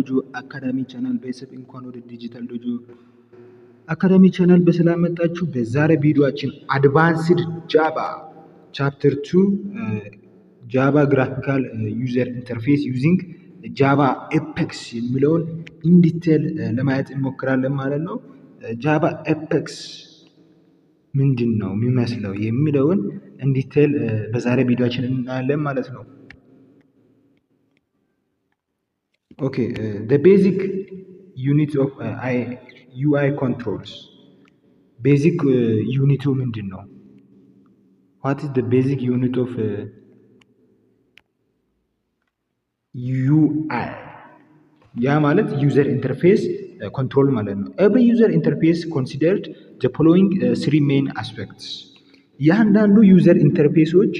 Dojo Academy channel ቤተሰብ፣ እንኳን ወደ Digital Dojo Academy channel በሰላም መጣችሁ። በዛሬ ቪዲዮአችን advanced Java chapter 2 Java graphical user interface using JavaFX የሚለውን in detail ለማየት እንሞክራለን ማለት ነው። JavaFX ምንድን ነው የሚመስለው የሚለውን in detail በዛሬ ቪዲዮአችን እናያለን ማለት ነው። Okay, the basic unit of UI controls፣ basic unit ኡ ምንድን ነው? What is the basic unit of UI? ያ ማለት user interface control ማለት ነው። Every user interface considered the following three main aspects። እያንዳንዱ user interface ኦች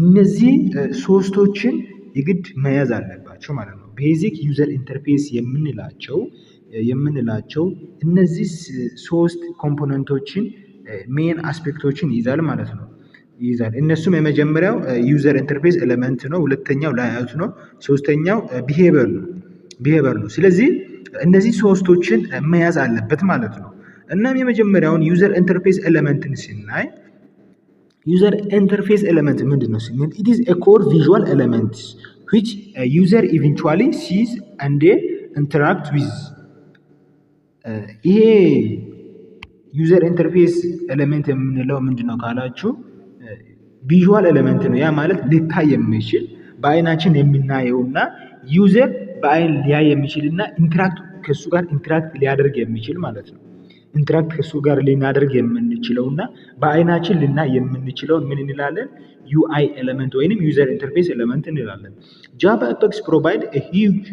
እነዚህ ሶስቶችን የግድ መያዝ አለባቸው ማለት ነው። Basic user interface የምንላቸው እነዚህ ሶስት component ኦችን፣ main aspect ኦችን ይይዛል ማለት ነው፣ ይይዛል። እነሱም የመጀመሪያው user interface element ነው። ሁለተኛው layout ነው። ሶስተኛው behavior ነው። ስለዚህ እነዚህ ሶስቶችን መያዝ አለበት ማለት ነው። እናም የመጀመሪያውን user interface element ን ስናይ፣ user interface element ምንድን ነው ስንል፣ it is a core visual element which user eventually sees and interact with። ይሄ user interface element የምንለው ምንድን ነው ካላችሁ፣ visual element ነው። ያ ማለት ሊታይ የሚችል፣ በአይናችን የምናየውና user በአይን ሊያይ የሚችልና interact ከእሱ ጋር interact ሊያደርግ የሚችል ማለት ነው። Interact ከእሱ ጋር ልናደርግ የምንችለውና በአይናችን ልናይ የምንችለውን ምን እንላለን? UI element ወይንም user interface element እንላለን። JavaFX provide a huge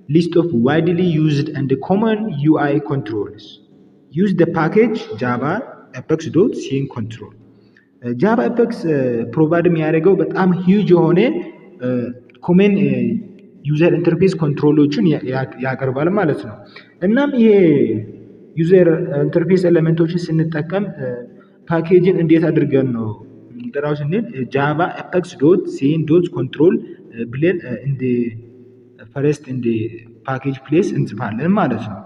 list of widely used and common UI controls. Use the package javafx.sceneControl። JavaFX provide የሚያደርገው በጣም huge የሆነ common user interface control ኦችን ያቀርባል ማለት ነው። እናም ይሄ user interface element ኦችን ስንጠቀም ፓኬጅን እንዴት አድርገን ነው እንጠራው ስንል፣ javafx.scene.control ብለን እንደ first እንደ package place እንጽፋለን ማለት ነው።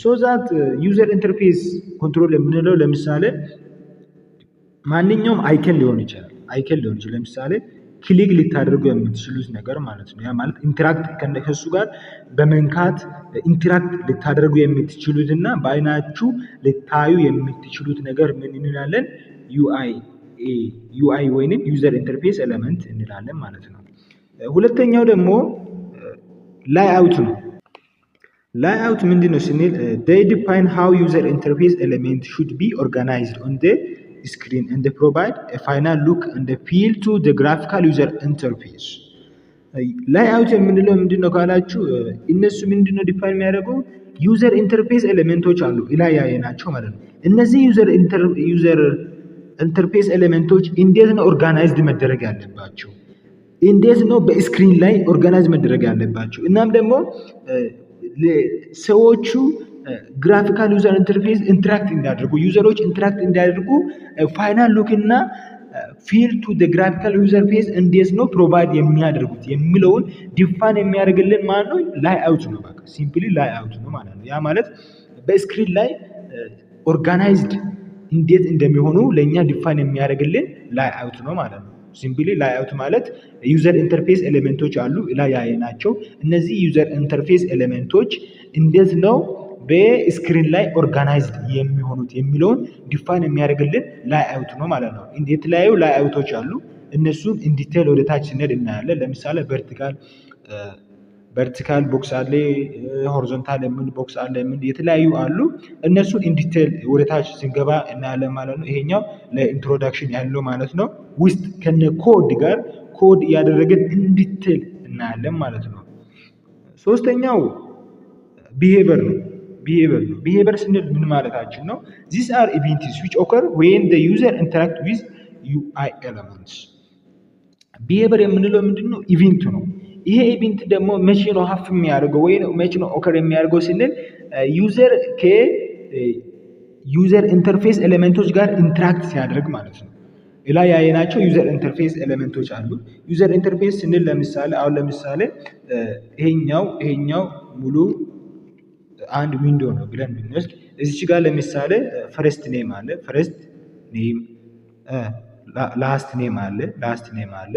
So that user interface control የምንለው ለምሳሌ ማንኛውም icon ሊሆን ይችላል። Icon ሊሆን ይችላል። ለምሳሌ click ልታደርጉ የምትችሉት ነገር ማለት ነው። ያ ማለት interact ከሱ ጋር በመንካት interact ልታደርጉ የምትችሉት እና በአይናችሁ ልታዩ የምትችሉት ነገር ምን እንላለን? UI ወይንም user interface element እንላለን ማለት ነው። ሁለተኛው ደግሞ layout ነው። Layout ምንድን ነው ስንል፣ they define how user interface element should be organized on the screen and provide a final look and feel to the graphical user interface። Layout የምንለው ምንድን ነው ካላችሁ፣ እነሱ ምንድን ነው define የሚያደርጉ፣ user interface element ኦች አሉ ላይ ያየናቸው ማለት ነው። እነዚህ user interface element ኦች እንዴት ነው organized መደረግ ያለባቸው? እንዴት ነው በ screen ላይ organize መደረግ ያለባቸው? እናም ደግሞ ሰዎቹ graphical user interface interact እንዲያደርጉ፣ user ኦች interact እንዲያደርጉ final look እና feel to graphical user face እንዴት ነው provide የሚያደርጉት የሚለውን define የሚያደርግልን ማለት ነው layout ነው። በቃ simply layout ነው ማለት ነው። ያ ማለት በ screen ላይ organized እንዴት እንደሚሆኑ ለእኛ define የሚያደርግልን layout ነው ማለት ነው። Simply layout ማለት user interface element ኦች አሉ ላይ ያየናቸው። እነዚህ user interface element ኦች እንዴት ነው በ screen ላይ organized የሚሆኑት የሚለውን define የሚያደርግልን layout ነው ማለት ነው። የተለያዩ layout ኦች አሉ። እነሱን in detail ወደ ታች ስንሄድ እናያለን። ለምሳሌ vertical box አለ፣ horizontal የሚል box አለ፣ የሚል የተለያዩ አሉ። እነሱን in detail ወደ ታች ስንገባ እናያለን ማለት ነው። ይሄኛው ለ introduction ያለው ማለት ነው። ውስጥ ከነ ኮድ ጋር ኮድ እያደረግን in detail እናያለን ማለት ነው። ሶስተኛው behavior ነው። Behavior ነው። Behavior ስንል ምን ማለታችን ነው? These are events which occur when the user interact with UI elements። Behavior የምንለው ምንድን ነው? Event ነው። ይሄ event ደግሞ መቼ ነው happen የሚያደርገው ወይ መቼ ነው occur የሚያደርገው ስንል፣ user ከ user interface element ኦች ጋር interact ሲያደርግ ማለት ነው። ላይ ያየናቸው user interface element ኦች አሉ። User interface ስንል ለምሳሌ አሁን ለምሳሌ ይሄኛው ሙሉ አንድ window ነው ብለን ብንወስድ እዚች ጋር ለምሳሌ first name አለ፣ first name፣ last name አለ፣ last name አለ።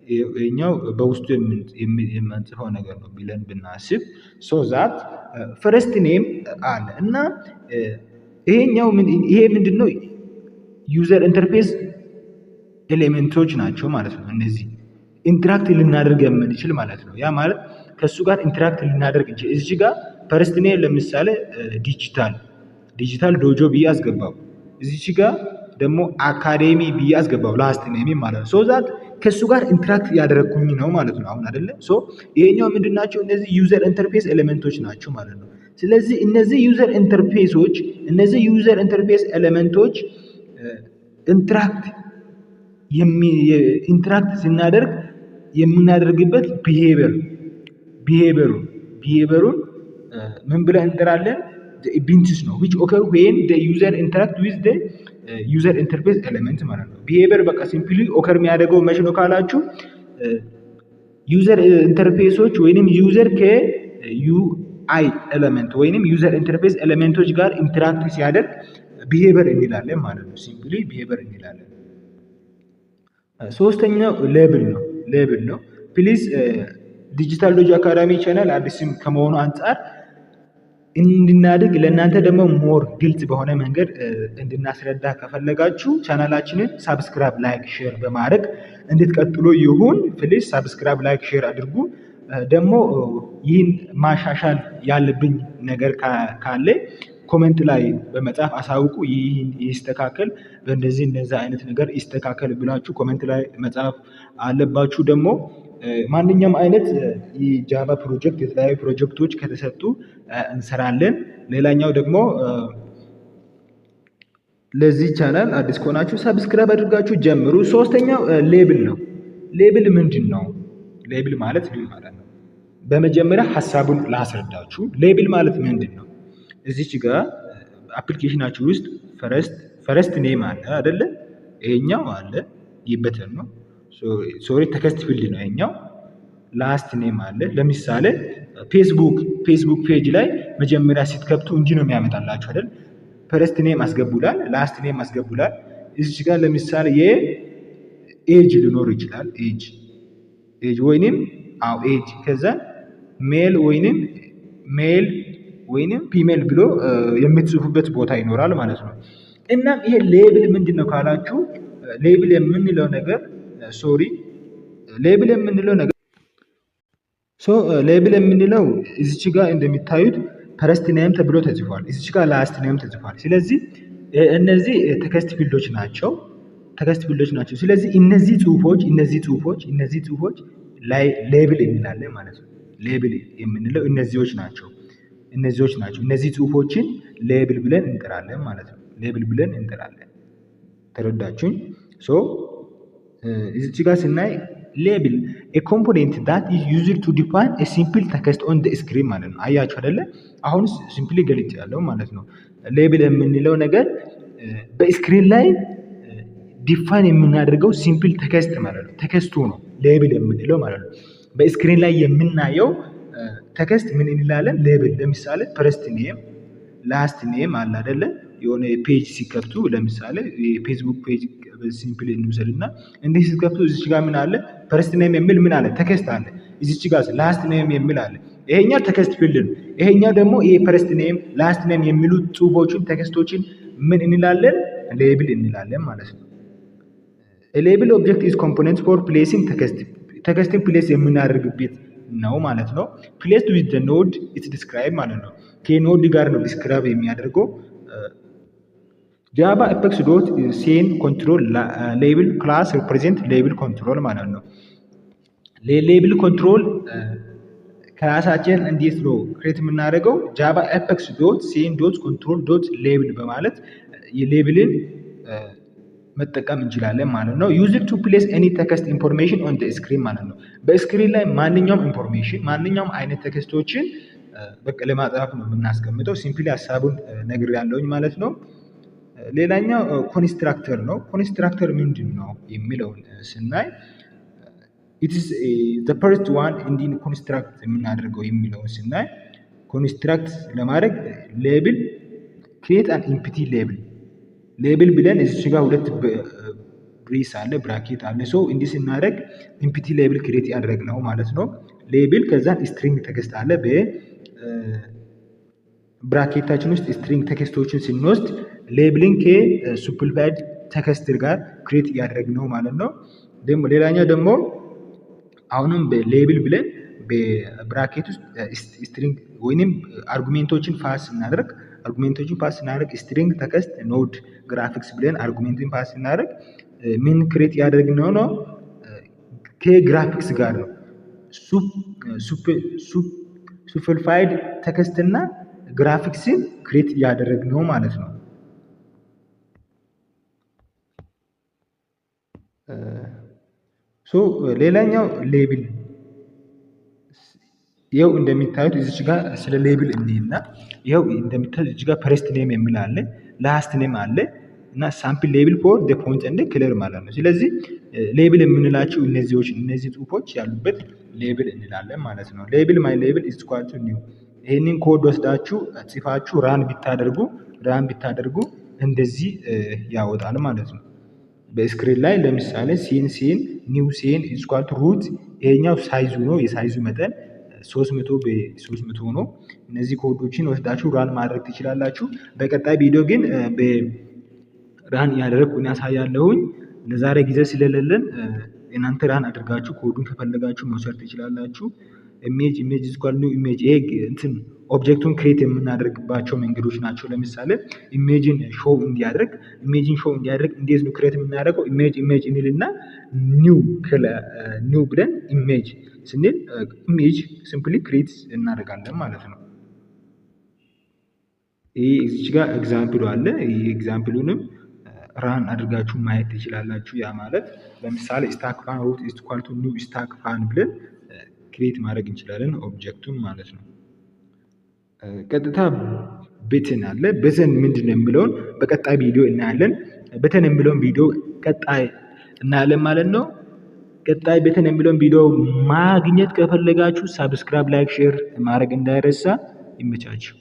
ይሄኛው በውስጡ የምንጽፈው ነገር ነው ብለን ብናስብ so that first name አለ እና ይሄኛው ይሄ ምንድን ነው? User interface element ኦች ናቸው ማለት ነው። እነዚህ interact ልናደርግ የምንችል ማለት ነው። ያ ማለት ከእሱ ጋር interact ልናደርግ እንችል። እዚህ ጋር first name ለምሳሌ ዲጂታል ዶጆ ብዬ አስገባው። እዚች ጋር ደግሞ አካዴሚ ብዬ አስገባው last name ማለት ነው። So that ከእሱ ጋር interact ያደረግኩኝ ነው ማለት ነው። አሁን አይደለ? So ይሄኛው ምንድን ናቸው? እነዚህ user interface element ኦች ናቸው ማለት ነው። ስለዚህ እነዚህ user interface ኦች፣ እነዚህ user interface element ኦች interact ስናደርግ የምናደርግበት behavior ኡን ምን ብለን እንጠራለን? Events ነው which occur when the user interact with the user interface element ማለት ነው። Behavior በቃ simply occur የሚያደርገው መች ነው ካላችሁ user interface ኦች ወይንም user ከ UI element ወይንም user interface element ኦች ጋር interact ሲያደርግ behavior እንላለን ማለት ነው። Simply behavior እንላለን። ሶስተኛው label ነው። Label ነው። Please ዲጂታል ዶጆ አካዳሚ ቻናል አዲስም ከመሆኑ አንጻር እንድናድግ ለእናንተ ደግሞ more ግልጽ በሆነ መንገድ እንድናስረዳ ከፈለጋችሁ ቻናላችንን subscribe፣ like፣ share በማድረግ እንድትቀጥሉ ይሁን። Please subscribe፣ like፣ share አድርጉ። ደግሞ ይህን ማሻሻል ያለብኝ ነገር ካለ comment ላይ በመጻፍ አሳውቁ። ይህን ይስተካከል፣ በእንደዚህ እንደዛ አይነት ነገር ይስተካከል ብላችሁ comment ላይ መጻፍ አለባችሁ። ደግሞ ማንኛውም አይነት የ Java ፕሮጀክት፣ የተለያዩ ፕሮጀክቶች ከተሰጡ እንሰራለን። ሌላኛው ደግሞ ለዚህ ቻናል አዲስ ከሆናችሁ subscribe አድርጋችሁ ጀምሩ። ሶስተኛው label ነው። Label ምንድን ነው? Label ማለት ምን ማለት ነው? በመጀመሪያ ሀሳቡን ላስረዳችሁ። Label ማለት ምንድን ነው? እዚች ጋር application ኣችሁ ውስጥ first name አለ አይደለ? ይሄኛው አለ፣ ይህ button ነው። Sorry፣ text field ነው ይሄኛው። Last name አለ። ለምሳሌ ፌስቡክ page ላይ መጀመሪያ ስትከፍቱ እንዲህ ነው የሚያመጣላችሁ አይደል? First name አስገቡ ይላል፣ last name አስገቡ ይላል። እዚች ጋር ለምሳሌ የ age ሊኖር ይችላል። Age ወይንም አው age፣ ከዛ male ወይንም female ብሎ የምትጽፉበት ቦታ ይኖራል ማለት ነው። እናም ይሄ label ምንድን ነው ካላችሁ label የምንለው ነገር sorry label የምንለው ነገር so label የምንለው እዚች ጋር እንደሚታዩት first name ተብሎ ተጽፏል። እዚች ጋር last name ተጽፏል። ስለዚህ እነዚህ text field ኦች ናቸው። Text field ኦች ናቸው። ስለዚህ እነዚህ ጽሁፎች ላይ label እንላለን ማለት ነው። Label የምንለው እነዚዎች ናቸው። እነዚዎች ናቸው። እነዚህ ጽሁፎችን label ብለን እንጠራለን ማለት ነው። Label ብለን እንጠራለን። ተረዳችሁኝ? So እዚች ጋር ስናይ label a component that is used to define a simple text on the screen ማለት ነው። አያችሁ አይደለ? አሁን simply ገልጬያለሁ ማለት ነው። Label የምንለው ነገር በ screen ላይ define የምናደርገው simple text ማለት ነው። Text ኡ ነው label የምንለው ማለት ነው። በ screen ላይ የምናየው text ምን እንላለን? Label። ለምሳሌ first name፣ last name አለ አይደለ? የሆነ page ሲከፍቱ ለምሳሌ የፌስቡክ page simple እንውሰድ እና እንዲህ ሲከፍቱ እዚች ጋር ምን አለ? First name የሚል ምን አለ? Text አለ። እዚች ጋር last name የሚል አለ። ይሄኛው text field ነው። ይሄኛው ደግሞ ይሄ first name፣ last name የሚሉ ጽሁፎችን text ኦችን ምን እንላለን? Label እንላለን ማለት ነው። Label object is component for placing text፣ text ን place የምናደርግበት ነው ማለት ነው። Placed with the node it describe ማለት ነው። ከ node ጋር ነው describe የሚያደርገው። JavaFX dot scene control label class represent label control ማለት ነው። Label control class ኣችን እንዴት ነው create የምናደርገው? JavaFX dot scene dot control dot label በማለት የ label ን መጠቀም እንችላለን ማለት ነው። Used to place any text information on screen ማለት ነው። በ screen ላይ ማንኛውም information፣ ማንኛውም አይነት text ኦችን በቃ ለማጻፍ ነው የምናስቀምጠው። Simply ሀሳቡን ነግሬያለሁኝ ማለት ነው። ሌላኛው constructor ነው። Constructor ምንድን ነው የሚለውን ስናይ it's the first one እንዲህ construct የምናደርገው የሚለውን ስናይ construct ለማድረግ label create an empty label፣ label ብለን እዚች ጋር ሁለት brace አለ፣ bracket አለ። So እንዲህ ስናደርግ empty label create ያደረግነው ማለት ነው። Label ከዛን string text አለ። በ bracket ኣችን ውስጥ string text ኦችን ስንወስድ labeling ከ simplified text ጋር create እያደረግነው ማለት ነው። ደግሞ ሌላኛው ደግሞ አሁንም በ label ብለን በ bracket ውስጥ string ወይንም argument ኦችን pass ስናደርግ string text node graphics ብለን argument ን pass ስናደርግ ምን create ያደረግነው ነው? ከግራፊክስ ጋር ነው። Simplified text እና graphics ን create እያደረግነው ማለት ነው። So ሌላኛው label፣ ይኸው እንደሚታዩት እዚች ጋር ስለ label እንይና ይኸው እንደሚታዩት እዚች ጋር first name የሚል አለ፣ last name አለ እና sample label for the font and color ማለት ነው። ስለዚህ label የምንላቸው እነዚህዎች እነዚህ ጽሁፎች ያሉበት label እንላለን ማለት ነው። Label my label is equal to new። ይሄንን ኮድ ወስዳችሁ ጽፋችሁ run ብታደርጉ እንደዚህ ያወጣል ማለት ነው። በ screen ላይ ለምሳሌ scene scene new scene is equal to root፣ ይሄኛው size ኡ ነው፣ የ size ኡ መጠን 300 በ300 ነው። እነዚህ ኮዶችን ወስዳችሁ run ማድረግ ትችላላችሁ። በቀጣይ ቪዲዮ ግን በ run እያደረግኩ ያሳያለሁኝ። ለዛሬ ጊዜ ስለሌለን እናንተ run አድርጋችሁ ኮዱን ከፈለጋችሁ መውሰድ ትችላላችሁ። Image image equal new image፣ ይሄ እንትን object ኡን create የምናደርግባቸው መንገዶች ናቸው። ለምሳሌ image ን show እንዲያደርግ እንዴት ነው create የምናደርገው? Image image እንልና new ብለን image ስንል image simply create እናደርጋለን ማለት ነው። ይህ እዚች ጋር example ኡ አለ። ይህ example ኡንም run አድርጋችሁ ማየት ትችላላችሁ። ያ ማለት ለምሳሌ stack fan root is equal to new stack fan ብለን create ማድረግ እንችላለን object ኡን ማለት ነው። ቀጥታ button አለ። Button ምንድን ነው የሚለውን በቀጣይ ቪዲዮ እናያለን። Button የሚለውን ቪዲዮ ቀጣይ እናያለን ማለት ነው። ቀጣይ button የሚለውን ቪዲዮ ማግኘት ከፈለጋችሁ subscribe፣ like፣ share ማድረግ እንዳይረሳ። ይመቻችሁ።